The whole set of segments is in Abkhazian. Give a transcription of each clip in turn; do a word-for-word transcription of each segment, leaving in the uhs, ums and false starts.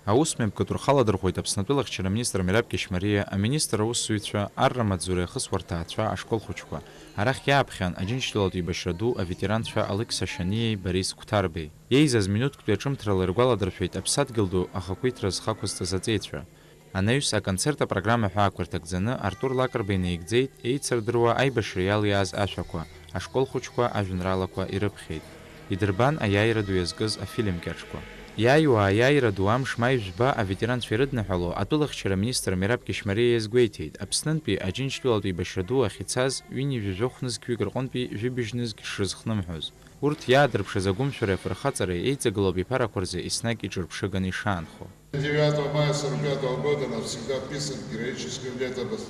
Аусмҩаԥгатә рхы аладырхәуеит Аԥсны атәылахьчара аминистр Мераб Кьышьмариа, аминистр аусзуҩцәа, арра маҵзура иахысуа рҭаацәа, ашколхәыҷқәа. Арахь иааԥхьан, Аџьынџьтәылатә еибашьра ду аветеранцәа Алықьса Шаниеи Борис Қәҭарбеи. Еизаз минуҭктәи аҿымҭрала иргәаладыршәеит аԥсадгьыл ду ахақәиҭра зхы ақәызҵаз аҵеицәа. Анаҩс, аконцерт апрограмма аҳәаақәа ирҭагӡаны Артур Лакрба инаигӡеит еицырдыруа аибашьра иалиааз ашәақәа, ашкол хәыҷқәа ажәеинраалақәа ирыԥхьеит. Идырбан аиааира ду иазкыз афильм кьаҿқәа. Иааиуа аиааира ду амш маи жәба аветеранцәа ирыдныҳәало атәылахьчара аминистр Мераб Кьышьмариа иазгәеиҭеит, Аԥснынтәи Аџьынџьтәылатә еибашьра ду ахь ицаз ҩынҩажәи жәохә нызқьҩык рҟынтәи жәибжь нызқь шрызхнымҳәыз. Урҭ иаадырԥшыз агәымшәареи афырхаҵареи еиҵагылоуп иԥарақәа рзы еснагь иҿырԥшыганы ишаанхо. Девятого мая сорок пятого года навсегда вписан в героическую летопись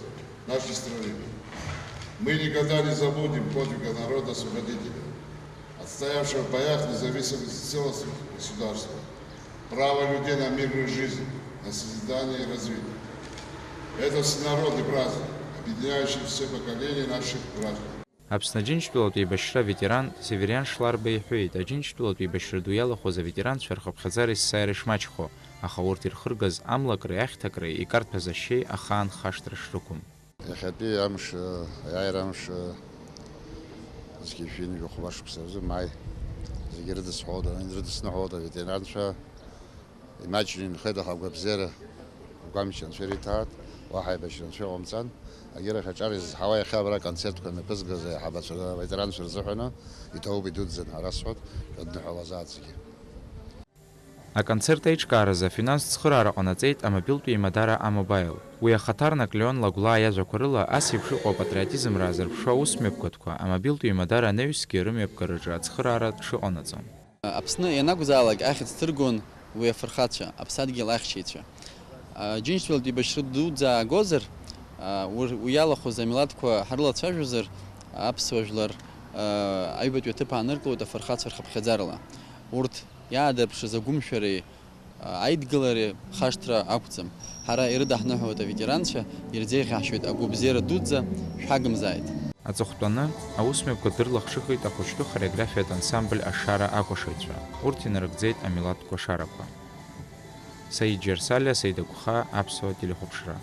нашей страны. Мы никогда не забудем подвига народа-освободителя, отстоявшего в боях независимость и целостность государства, право людей на мирную жизнь, на созидание и развитие. Это всенародный праздник, объединяющий все поколения наших граждан. Аԥсны Аџьынџьтәылатә еибашьра аветеран Севериан Шларба иҳәеит, Аџьынџьтәылатә еибашьра ду иалахәыз аветеранцәа рхыԥхьаӡара есааира ишмаҷхо, аха урҭ ирхыргаз амлакреи ахьҭакреи икарҭәаз ашьеи ахаан хашҭра шрықәым. Иахьатәи амш, аиааира амш, зқьи жәшәи ҩынҩажәи хәба шықәса рзы, маи, зегьы ирыдысҳәалоит, ирыдысныҳәалоит аветеранцәа. Имаҷны инхеит, аха агәабзиара агәамч анцәа ириҭааит, уаҳа аибашьра анцәа иҟамҵан. Агьырахь аҿар изызҳауа иахьа абра аконцертқәа мҩаԥызгаз аиҳабацәа, аветеранцәа рзыҳәаны иҭоуп, идуӡӡан ҳәа расҳәоит, шәадныҳәалазааит зегьы. Аконцерт аиҿкааразы афинанстә цхыраара ҟанаҵеит амобилтә еимадара А-Мобаил. Уи ахаҭарнак Леон Лагәлаа иажәақәа рыла, ас еиԥш иҟоу апатриотизмра аазырԥшуа аусмҩаԥгатәқәа амобилтә еимадара анаҩсгьы рымҩаԥгараҿы ацхыраара дшыҟанаҵо. Аԥсны ианакәзаалак ахьӡ ҭыргон уи афырхацәа, аԥсадгьыл ахьчаҩцәа. Џьынџьтәылатә еибашьра дуӡӡа аагозар, уи иалахәыз амилаҭқәа ҳрылацәажәозар, аԥсуа жәлар аҩбатәи аҭыԥ ааныркылоит афырхацәа рхыԥхьаӡарала. Урҭ иаадырԥшыз агәымшәареи аидгылареи хашҭра ақәӡам. Ҳара ирыдаҳныҳәалоит аветеранцәа, ирзеиӷьаҳшьоит агәабзиара дуӡӡа, шәҳагымзааит! Аҵыхәтәаны, аусмҩаԥгатә дырлахҿыхит ахәыҷтәы хореографиатә ансамбль Ашара акәашаҩцәа. Урҭ инарыгӡеит амилаҭтә кәашарақәа. Саид Џьарсалиа, Саид Агәхаа, Аԥсуа телехәаԥшра.